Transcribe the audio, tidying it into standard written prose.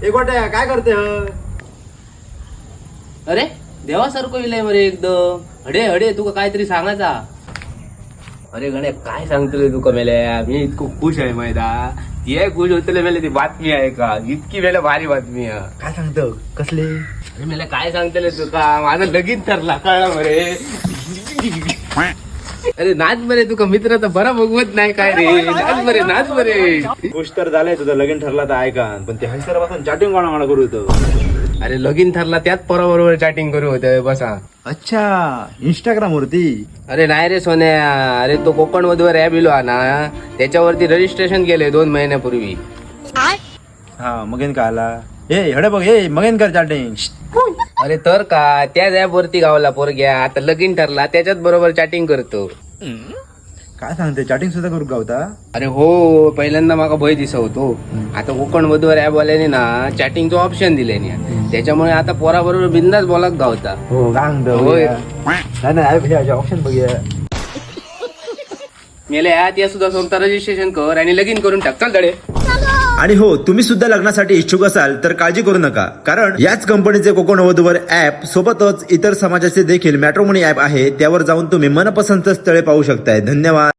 ए गोट्या, काय करते ह? अरे, देवासारखं इलय मरे एकदम. हडे हडे, तुका काहीतरी सांगायचा. अरे गण्या, काय सांगतले तुका मेल्या, मी इतकं खुश आहे माहिती. ती खुश होतले मेले ती बातमी आहे का, इतकी मेल्या भारी बातमी आहे. काय सांगतो, कसले? अरे मेल्या, काय सांगतले तुका, माझं लगीन ठरला, कळलं मरे. अरे नाच बरे, तुका मित्र तर बरा बघवत नाही काय रे. नाच बरे, नाच बरे. खुश तर झालंय, तुझं लगीन ठरला तर ऐका, पण ते हैसर पासून चॅटिंग कोणा कोणा करू होतं? अरे, लगीन ठरला त्याच पोराबरोबर चॅटिंग करू होतं बसा. अच्छा, इंस्टाग्राम वरती? अरे नाही रे सोन्या, अरे तो कोकण वधूवर ऍप इलो हा ना, त्याच्यावरती रजिस्ट्रेशन केलंय 2 महिन्यापूर्वी. हा, मगेन काय आला? ए हडे बघ, ए मगेन कर चॅटिंग. अरे तर का, त्याच ऍप वरती गावला पोरग्या. आता लगीन ठरला, त्याच्याच बरोबर चॅटिंग करतो. काय सांगते, चॅटिंग सुद्धा करू गावता? अरे हो, पहिल्यांदा माका भय दिसत होतो. आता कोकण वधूवर ऍप वाल्याने ना चॅटिंगचं ऑप्शन दिले, त्याच्यामुळे आता पोराबरोबर बिंदास बोलाक गावता. हो, काय सांगतो? होय. नाही नाही, ऑप्शन बघूया. मेले, त्या सुद्धा सोबत रजिस्ट्रेशन कर आणि लगीन करून टाक. चल दडे. आणि हो, तुम्ही सुद्धा लग्नासाठी इच्छुक असाल तर काळजी करू नका, कारण याच कंपनीचे कोकण वधूवर ऍप सोबतच इतर समाजाचे देखील मॅट्रोमनी ऍप आहे. त्यावर जाऊन तुम्ही मनपसंत स्थळे पाहू शकताय. धन्यवाद.